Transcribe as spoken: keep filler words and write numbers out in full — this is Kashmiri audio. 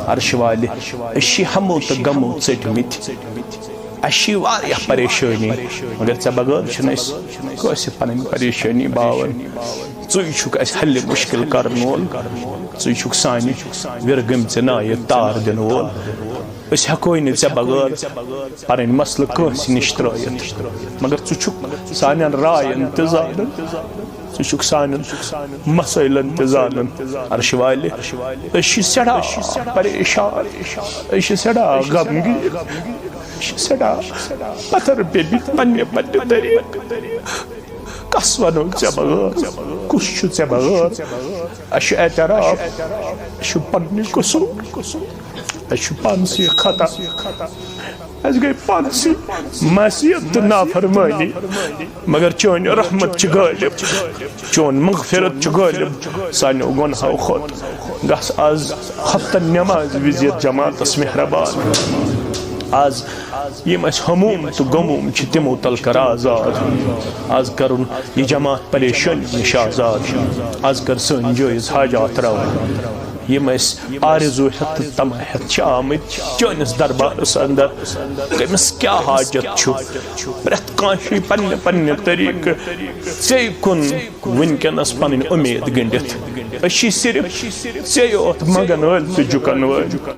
عرشہِ والہِ، أسۍ چھِ ہمو تہٕ غمو ژٔٹمٕتۍ۔ اَسہِ چھِ واریاہ پریشٲنی، مگر ژےٚ بغٲر چھِنہٕ أسۍ کٲنٛسہِ پنٕنۍ پریشٲنی باوان۔ ژٕے چھُکھ اَسہِ حلِ مُشکِل کرن وول، ژٕے چھُکھ سانہِ وِرٕ گٔمژِ نایہِ تار دِنہٕ وول۔ أسۍ ہٮ۪کوے نہٕ ژےٚ بغٲر پنٕنۍ مسلہٕ کٲنٛسہِ نِش ترٲوِتھ، مگر ژٕ چھُکھ سانٮ۪ن راین تہِ زانان، ژٕ چھُکھ سانٮ۪ن مسٲیلن تہِ زانان۔ عرشہِ والہِ، أسۍ چھِ سٮ۪ٹھاہ پریشان، أسۍ چھِ سٮ۪ٹھاہ غمگیٖن، أسۍ چھِ سٮ۪ٹھاہ پتھر پیٚمٕتۍ پننہِ پننہِ طریٖقہٕ۔ کس ونو ژےٚ بغٲر؟ کُس چھُ ژےٚ بغٲر؟ اَسہِ چھُ اعتراف، اَسہِ چھُ پننہِ قصوٗر، اَسہِ چھُ پانسٕے خطا، اَسہِ گٔے پانسٕے معصیت تہٕ نافرمٲنی، مگر چٲنۍ رحمت چھِ غٲلب، چون مغفرت چھُ غٲلب سانیو گۄنہو کھۄتہٕ۔ گژھ آز ہفتن نمازِ وِزِ یَتھ جماعتس مہربان۔ آز یِم اَسہِ ہموم تہٕ غموم چھِ، تِمو تل کر آزاد۔ آز کرُن یہِ جماعت پریشٲنی نِش آزاد۔ آز کر سٲنۍ جٲیز حاجات روا۔ یِم اَسہِ آرزوٗ ہٮ۪تھ تہٕ طمع ہٮ۪تھ چھِ آمٕتۍ چٲنِس دربارس اندر، کٔمِس کیٛاہ حاجت چھُ؟ پرٛٮ۪تھ کانٛہہ چھُ پننہِ پننہِ طریٖقہٕ ژےٚ کُن وٕنکیٚنس پنٕنۍ اُمید گٔنٛڈِتھ۔ أسۍ چھِ صرف ژےٚ یوت منٛگن وٲلۍ تہٕ جُکن وٲلۍ۔